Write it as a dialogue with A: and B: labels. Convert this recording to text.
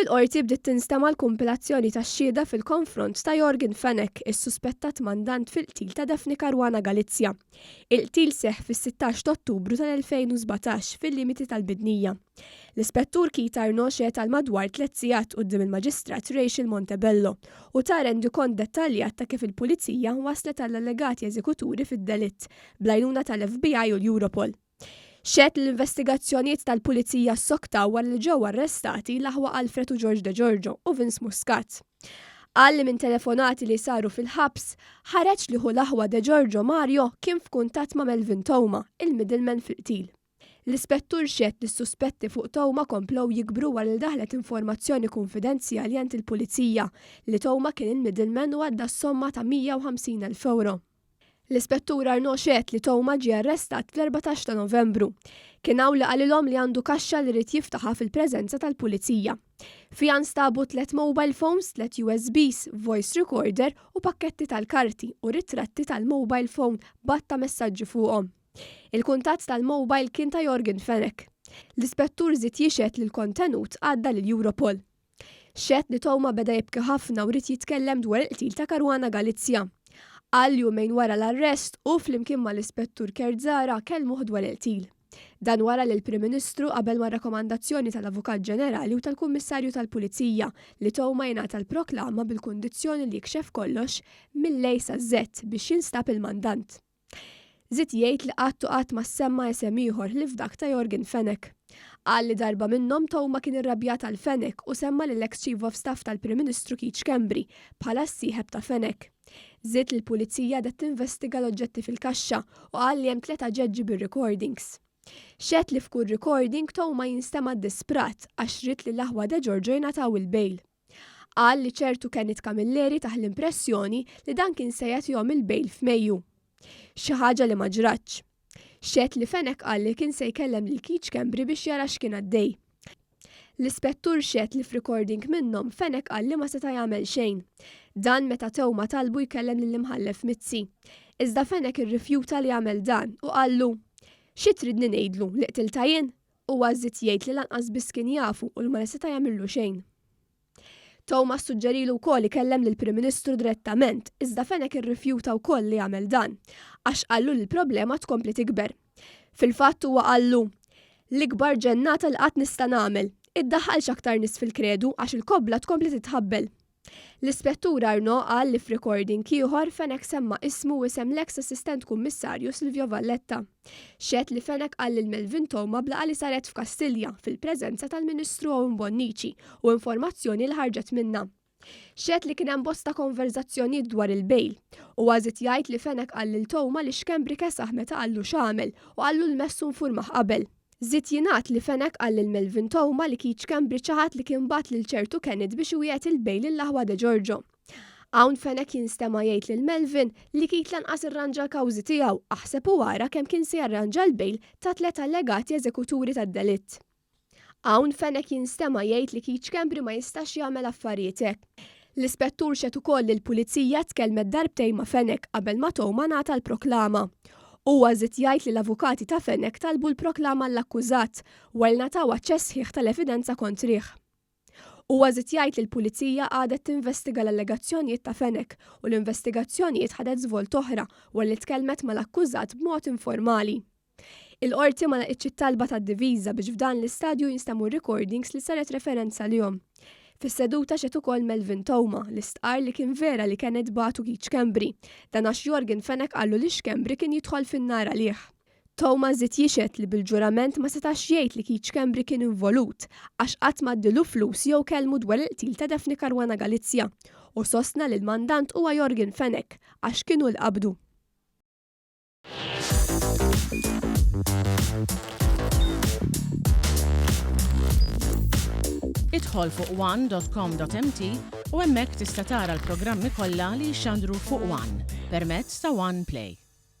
A: Fil-Qorti bdiet tinstema' l-kumpilazzjoni tax-xhieda fil-konfront ta' Yorgen Fenech, is-suspettat mandant fil-qtil ta' Daphne Caruana Galizia. Il-qtil seħħ fis-16 t'Ottubru tal-2017 fil-limiti tal-Bidnija. L-Ispettur Keith Arnaud xehed għal madwar tlett sigħat quddiem il-Maġistrat Rachel Montebello u ta rendikont dettaljat ta' kif il-Pulizija waslet għall-allegati eżekuturi fid-delitt, bl-għajnuna tal-FBI u l-Europol. Xehed li l-investigazzjonijiet tal-Pulizija ssoktaw wara li ġew arrestati l-aħwa Alfred u George Degiorgio u Vince Muscat. Qal li minn telefonati li saru fil-ħabs, ħareġ li ħu l-aħwa Degiorgio Mario kien f'kuntatt ma' Melvin Theuma, il-middleman fil-qtil. L-Ispettur xehed li s-suspetti fuq Theuma komplew jikbru wara li daħlet informazzjoni kunfidenzjali għand il-Pulizija li Theuma kien il-middleman u għadda s-somma ta' 150,000 ewro. L-Ispettur Arnaud xehed li Theuma ġie arrestat fl-14 ta' Novembru. Kien hawn li qalilhom li għandu kaxxa li ried jiftaħha fil-preżenza tal-Pulizija. Fiha nstabu tlett mobile phones, tlett USBs, voice recorder u pakketti tal-karti u ritratti tal-mobile phone b'għadd ta' messaġġi fuqhom. Il-kuntatt tal-mobile kien ta' Yorgen Fenech. L-Ispettur żied jixhed li l-kontenut għadda lill-Europol. Xehed li Theuma beda jibki ħafna u ried jitkellem dwar il-qtil ta' Caruana Galizia. Qal li jumejn wara l-arrest, hu flimkien mal-Ispettur Kurt Zahra kellmuh dwar il-qtil. Dan wara li l-Prim Ministru qabel mar-rakkomandazzjoni tal-Avukat Ġenerali u tal-Kummissarju tal-Pulizija li Theuma jingħata l-proklama bil-kundizzjoni li jikxef kollox mill-A saż-Z biex jinstab il-mandant. Żied jgħid li qatt u qatt ma ssemma isem ieħor ħlief dak ta' Yorgen Fenech. Qal li darba minnhom Theuma kien irrabjat għal Fenech u semma lill-eks Chief of Staff tal-Prim Ministru Keith Schembri bħala s-sieħeb ta' Fenech. Żied li l-Pulizija għadha tinvestiga l-oġġetti fil-kaxxa u qal li hemm tlett aġeġġi bir-recordings. Xehed li f'kull recording Theuma jinstema' ddisprat għax ried li l-aħwa Degiorgio jingħataw il-bail. Qal li ċertu Kenneth Camilleri tah l-impressjoni li dan kien se jagħtihom il-bail f'Mejju. Xi ħaġa li ma ġratx. Xehed li Fenech qal li kien se jkellem lil Keith Schembri biex jara x'kien għaddej. L-ispettur xehed li f'recording minnhom Fenech qal li ma seta' jagħmel xejn. Dan meta Theuma talbu jkellem lill-Imħallef Mizzi. Iżda Fenech irrifjuta li jagħmel dan u qallu, Xi tridni ngħidlu, li qtiltha jien? Huwa żied jgħid li lanqas biss kien jafu u li ma seta' jagħmillu xejn. Thomas suġġerilu wkoll ikellem lill-Prim Ministru direttament, iżda Fenech irrifjuta wkoll li jagħmel dan, għax qallu li l-problema tkompli tikber. Fil-fatt huwa qallu, L-ikbar ġennata li qatt nista' nagħmel, iddaħħalx aktar nies fil-kredu għax il-kobbla tkompli titħabbel. L-Ispettur Arnaud qal li f'recording ieħor Fenech semma ismu u isem l-eks Assistent Kummissarju Silvio Valletta. Xehed li Fenech qal lil Melvin Theuma b'laqgħa li saret f'Kastilja fil-preżenza tal-Ministru Owen Bonnici u informazzjoni li ħarġet minnha. Xehed li kien hemm bosta konverżazzjonijiet dwar il-bail. Huwa żied jgħid li Fenech qal lil Theuma li Schembri kesaħ meta qallu x'għamel u qallu l-messu nfurmah qabel. Żied jingħad li Fenech qal lil Melvin Theuma li Keith Schembri ċaħad li kien bagħat lil ċertu Kenneth biex iwiegħed il-bail lill-aħwa Degiorgio. Hawn Fenech jinstema' jgħid lil Melvin li Keith lanqas irranġa l-kawżi tiegħu aħseb u ara kemm kien se jarranġa l-bail ta' tlett allegati eżekuturi tad-delitt. Hawn Fenech jinstema' jgħid li Keith Schembri ma jistax jagħmel affarijiet hekk. L-Ispettur xehed ukoll li l-Pulizija tkellmet darbtejn ma' Fenech qabel ma Theuma ngħata l-proklama. Huwa żied jgħid li l-avukati ta' Fenech talbu l-proklama għall-akkużat wara li ngħataw aċċess sħiħ tal-evidenza kontrih. Huwa żied jgħid li l-Pulizija għadet tinvestiga l-allegazzjonijiet ta' Fenech u l-investigazzjonijiet ħadet żvolta oħra wara li tkellmet mal-akkużat b'mod informali. Il-Qorti ma laqgħitx it-talba tad-diviża biex f'dan l-istadju jinstemgħu r-recordings li saret referenza għalihom. Fis-seduta xehed ukoll Melvin Theuma li stqarr li kien vera li Kenneth bagħtu Keith Schembri. Dan għax Yorgen Fenech qallu li Schembri kien jidħol fin-nar għalih. Theuma żied jixhed li bil-ġurament ma setax jgħid li Keith Schembri kien involut għax qatt m'għaddilu flus jew kellmu dwar il-qtil ta' Daphne Caruana Galizia u sostna li l-mandant huwa Yorgen Fenech għax kien hu li qabdu.
B: Idħol fuq one.com.mt u hemmhekk tista' tara l-programmi kollha li jixxandru fuq One permezz ta' One Play.